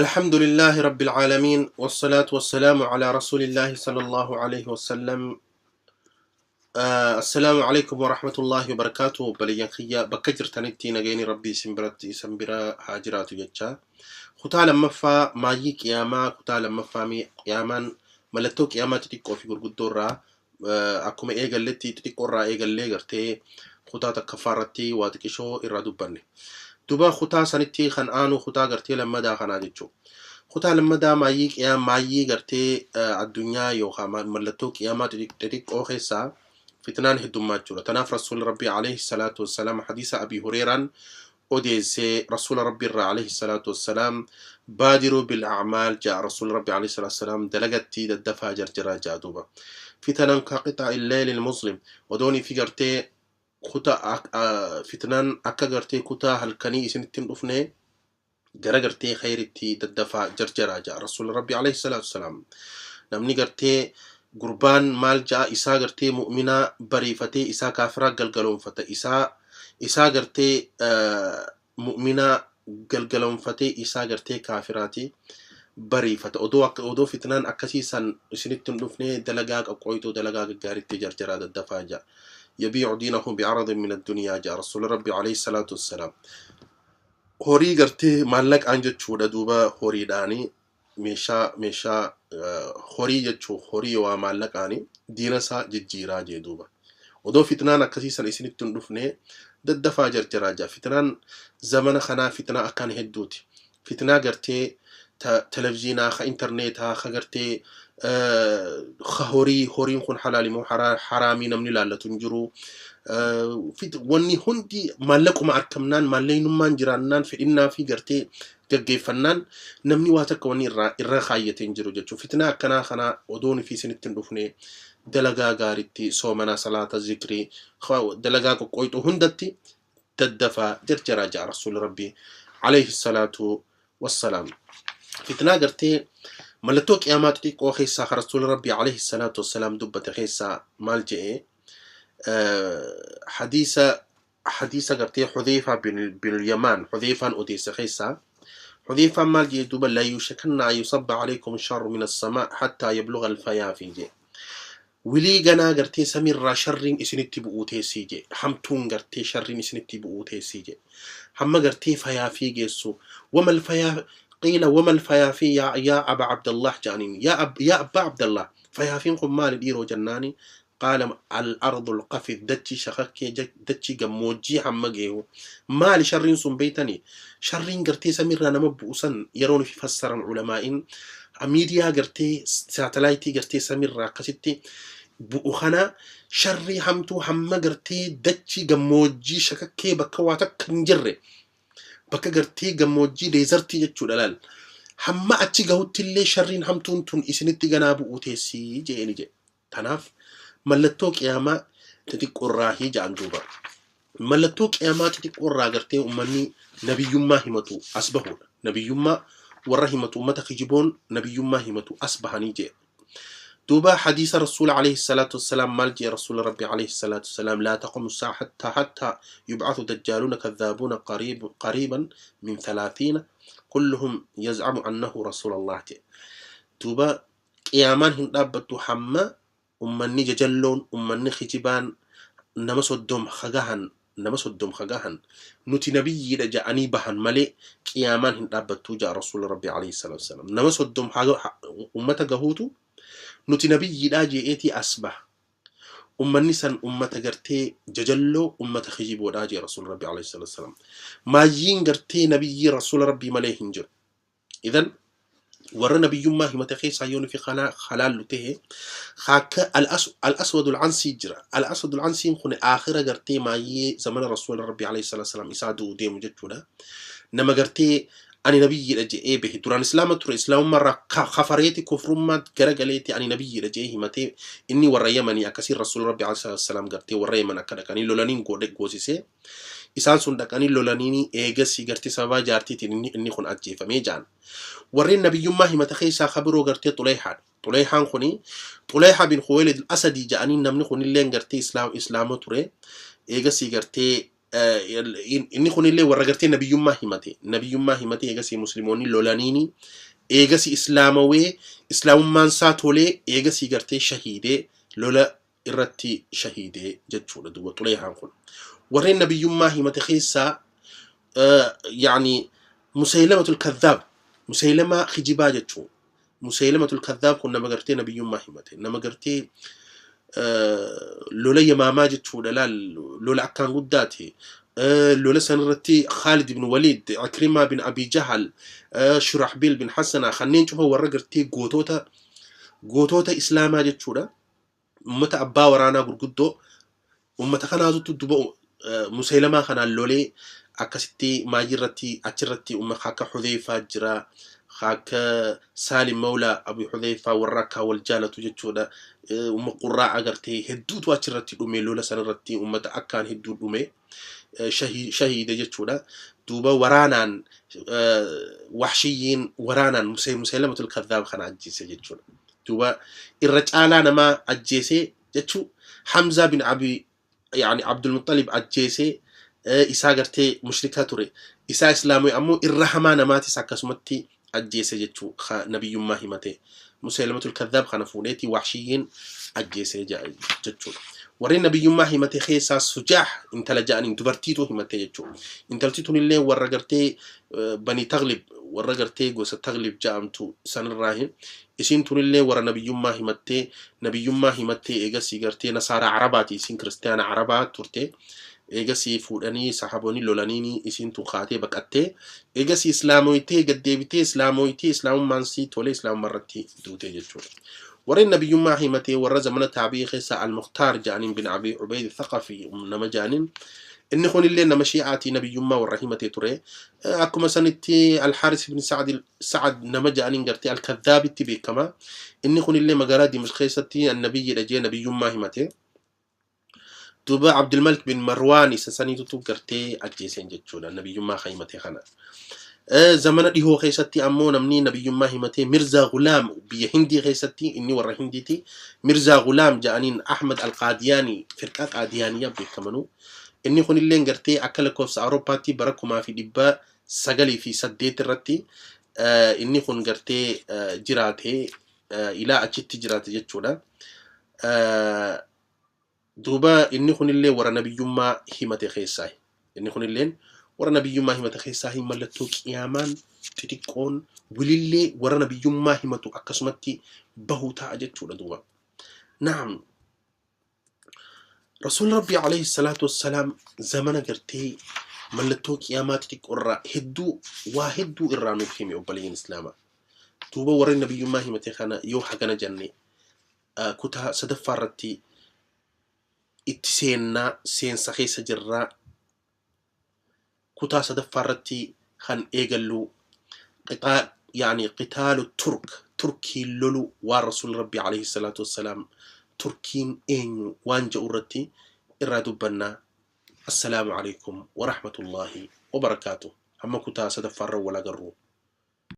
الحمد لله رب العالمين، والصلاة والسلام على رسول الله صلى الله عليه وسلم. السلام عليكم ورحمة الله وبركاته. Obboleeyyan kiyya bakka jirtanitti nageenyi Rabbii isin biratti isin bira haa jiraatu jecha. Kutaa lammaffaa maayyii qiyaamaa, kutaa lammaffaa qiyaamaan mallattoo qiyaamaa xixiqqoo fi gurguddoo irraa akkuma eegalletti xixiqqoo irraa eegallee gartee kutaa takkaffaa irratti waa xiqqishoo irraa dubbanne. Duba kutaa sanitti kan aanu kutaa gartee lammadaa kanaa jechuudha. Kutaa lammadaa maayyii qiyaamaa, maayyii gartee addunyaa yookaan mallattoo qiyaamaa xixiqqoo keessaa fitnaan heddummaa. Tanaaf Rasuulli Rabbii alayhi salaatu wassalaam hadiisa Abi Hureeraan odeessee Rasuula Rabbii irraa alayhi salaatu wassalaam "بادروا بالأعمال" jaa Rasuulli Rabbii alayhi salaatu wassalaam, dalagatti daddafaa jarjaraa jaa. Duuba فتنا كقطع الليل المظلم, odoonii fi gartee kutaa fitnaan akka gartee kutaa halkanii isinitti hin dhufne gara gartee khayritti daddafaa jarjaraa jaa Rasuulli Rabbii alayhi salaatu wassalaam. Namni gartee gurbaan maal ja'a? Isaa gartee mu'minaa bariifatee isaa kaafiraa galgaloonfata, isaa gartee mu'minaa galgaloonfatee isaa gartee kaafiraati bariifata. Odoo akka odoo fitnaan akkasii san isinitti hin dhufne dalagaa qoqqooytuu, dalagaa gaggaaritti jarjaraa daddafaa ja'a. يبيع دينه بعرض من الدنيا jaa Rasuulli Rabbi alayhi salaatu wassalaam. Horii gartee maallaqaan jechuudha. Duuba horiidhaanii meeshaa horii jechuu, horii waa maallaqaanii diina isaa jijjiiraa jee. Duuba odoo fitnaan akkasii san isinitti hin dhufne daddafaa jarjaraa jaa. Fitnaan zamana kanaa fitnaa akkaan hedduuti. Fitnaa gartee televizyiinaa, ka intarneetaa, ka gartee ka horii, horiin kun halaali moo haraamii namni laallatu hin jiru. Wanni hundi maallaquma argamnaan, maallaqnummaan jiraannaan, fedhinnaa fi gartee gaggeeffannaan namni waa takka wanni irra kaayyatee hin jiru jechuudha. Fitnaa akkanaa kanaa odoon fi isinitti hin dhufne dalagaa gaariitti, soomanaa, salaata, zikrii, dalagaa qoqqooyxuu hundatti daddafaa jarjaraa ja'a Rasuulli Rabbii alayhi salaatu wassalaam. Fitnaa gartee mallattoo qiyaamaa xixiqqoo keessaa ka Rasuulli Rabbii alayhi salaatu wassalaam dubbate keessaa maal je'ee? Hadiisa gartee Xudeyfaa bin Yamaan, Xudeyfaan odeessa keessaa, Xudeyfaan maal jee duuba? "ليوشكن أن يصب عليكم الشر من السماء حتى يبلغ الفيافي" jee. Wilii ganaa gartee samiirraa sharriin isinitti bu'uu teessii jee, hamtuun gartee sharriin isinitti bu'uu teessii jee, hamma gartee fayaafii geessu. "وما الفيا قيل وما الفيافي يا أبا عبد الله" jaaniin. Yaa abbaa Abdallah, fayaafiin kun maali dhiiroo jennaani, قال الأرض القفر, dachii shakakkee, dachii gammoojjii hamma geehu. Maali sharriin sun beeytanii? Sharriin gartee samiirraa nama bu'u san yeroon fi fassaran ulamaa'in miidiyaa gartee saatalaayitii gartee samiirraa akkasitti bu'u kana, sharrii hamtuu hamma gartee dachii gammoojjii shakakkee, bakka waa takka hin jirre, bakka gartee gammoojjii deezartii jechuudha laal, hamma achi gahutti illee sharriin hamtuun tun isinitti ganaa bu'uu teessii je'eni jedhe. Tanaaf mallattoo qiyaamaa xixiqqoorraa ja'an. Duuba mallattoo qiyaamaa xixiqqoorraa gartee ummanni nabiyyummaa himatu as bahuudha. Nabiyyummaa warra himatu, ummata kijiboon nabiyyummaa himatu as bahanii jee. Duuba hadiisa Rasuula alayhi salaatu wassalaam maal jee Rasuula Rabbi alayhi salaatu wassalaam? "لا تقوم الساعة حتى يبعث دجالون كذابون قريبا من 30 كلهم يزعم أنه رسول الله" jee. Duuba qiyaamaan hin dhaabbattu hamma ummanni jajalloon, ummanni kijibaan nama 30 hagahan, nama 30 hagahan nuti nabiyyiidha ja'anii bahan malee qiyaamaan hin dhaabbattuu ja'a Rasuula Rabbi alayhi salaatu wassalaam. Nama 30 ummata gahuutu nuti nabiyyiidhaa je'eetii as baha. Ummanni san ummata gartee jajalloo, ummata kijiboodhaa jee Rasuula Rabbi alayhi salaatu wassalaam. Maayyiin gartee nabiyyii Rasuula Rabbii malee hin jiru. Idan warra nabiyyummaa himate keessaa yoo nufi halaallu tahe, akka Al-Aswad Al-Ansii jira. Al-Aswad Al-Ansiin kun aakhira gartee maayyee zamana Rasuula Rabbii alayhi salaatu wassalaam isaa du'u deemu jechuudha. Nama gartee ani nabiyyiidha je'ee bahe, duraan islaama ture, islaamummaa irraa kafareeti, kufrummaa garagaleeti, ani nabiyyiidha je'ee himatee. Inni warra Yamanii akkasiin Rasuula Rabbii alayhi salaatu wassalaam gartee warra Yaman akka dhaqanii lolaniin goosisee, isaan sun dhaqanii lolaniin eegasii gartee sababaa jaartiitiin inni kun ajjeefamee ja'an. Warreen nabiyyummaa himata keessaa kabiroo gartee Xuleehaadha. Xuleehaan kuni Xuleehaa bin Khuwaylid Asadii ja'anii. Namni kunillee gartee islaama ture, eegasii gartee Inni kunillee warra gartee nabiyyummaa himate. Nabiyyummaa himate eegasii musliimoonni lolaniini eegasii islaamawee islaamummaan isaa tolee eegasii gartee shahiidee lola irratti shahiidee jechuudha duuba Xuleehaan kun. Warreen nabiyyummaa himate keessaa yaani Musaylamatul Kadhaab, Musaylamaa kijibaa jechuudha. Musaylamatul Kadhaab kun nama gartee nabiyyummaa himate. Nama gartee lola Yamaamaa jechuudha laal lola akkaan guddaati. Lola san irratti Khalid ibn Walid, Ikrimaa bin Abi Jahal, Shurahbil bin Hassana kanneen cufa warra gartee gootota Islaamaa jechuudha. Ummata abbaa waraanaa gurguddoo ummata kanaatutu duba Musaylamaa kanaan lolee akkasitti maayii irratti achirratti ummata akka Hudhayfaa jira. Akka Saalim Mawlaa Abu Hudhayfaa warra akka wal jaalatu jechuudha. Umma qurraa agartee hedduutu achirratti dhume lola sanarratti ummata akkaan hedduu dhume shahiide jechuudha. Duuba waraanaan Wahshiyyiin waraanaan Musaylamatul Kadhaab kana ajjeese jechuudha. Duuba irra caalaa namaa ajjeese jechuu Hamzaa bin Abi yaani Abdul Muttalib ajjeese isaa gartee mushrika ture. Isaa islaamii ammoo irra hamaa namaatis akkasumatti ajjeese jechuu nabiyyummaa himate. Musaylamatul Kadhaab kana fuudheeti Wahshiyyiin ajjeese jechuudha. Warreen nabiyyummaa himate keessaa Sujaah intala ja'aniin dubartiitu himate jechuudha. Intalti tunillee warra gartee Bani Taglib warra gartee gosa Taglib ja'amtu sanirraa isiin tunillee warra nabiyyummaa himattee eegasii gartee Nasaaraa Arabaati isiin Kiristaana Arabaa turte. Eegasii fuudhanii sahaboonni lolaniini isiin tun kaatee baqattee eegasii islaamoyitee gaddeebitee islaamoyitee islaamummaan sii tolee islaamummaa irratti duute jechuudha. Warreen nabiyyummaa himatee warra zamana taabi'ii keessaa Al-Mukhtaar ja'aniin bin Abi Ubayd Thaqafi nama ja'aniin inni kunillee nama shi'aatii nabiyyummaa warra himatee ture. Akkuma sanitti Al-Haris ibn Sa'ad nama ja'aniin gartee Al-Kadhaabitti beekama. Inni kunillee magaalaa Dimashq keessatti annabiyyiidha jee nabiyyummaa himate. Duuba Abdulmalik bin Marwaan isa saniitutu gartee ajjeeseen jechuudha nabiyyummaa kan himate kana. Zamana dhihoo keessatti ammoo namni nabiyyummaa himatee Mirza Gulaam biyya Hindii keessatti inni warra Hindiiti. Mirza Gulaam ja'aniin Ahmad Al-Qaadiyaanii firqaa Qaadiyaaniyaa beekamanuu. Inni kunillee gartee akka lakkoofsa Awurooppaatti bara 1908 irratti inni kun gartee jiraate ilaa achitti jiraate jechuudha. Duuba inni kunillee warra nabiyyummaa himate keessaa. Inni kunilleen warra nabiyyummaa himate keessaa mallattoo qiyaamaan xixiqqoon wilillee warra nabiyyummaa himatu akkasumatti bahuu ta'a jechuudha duuba. Naam. Rasuulli Rabbii alayhi salaatu wassalaam zamana gartee mallattoo qiyaamaa xixiqqoo irraa hedduu waa hedduu irraa nuuf hime obboleeyyan Islaamaa. Duuba warri nabiyyummaa himate kana yoo hagana jenne kutaa sadaffaa irratti itti seennaa seensa keessa jirraa kutaa sadaffaa irratti kan eegallu yaani qitaalu Turk Turkiin lolu waan Rasuulli Rabbii alayhi salaatu wassalaam Turkiin eenyu waan jedhu irratti irraa dubbannaa. Assalaamu alaykum wa rahmatullaahi wa barakaatuh. Hamma kutaa sadaffaarra wal agarru.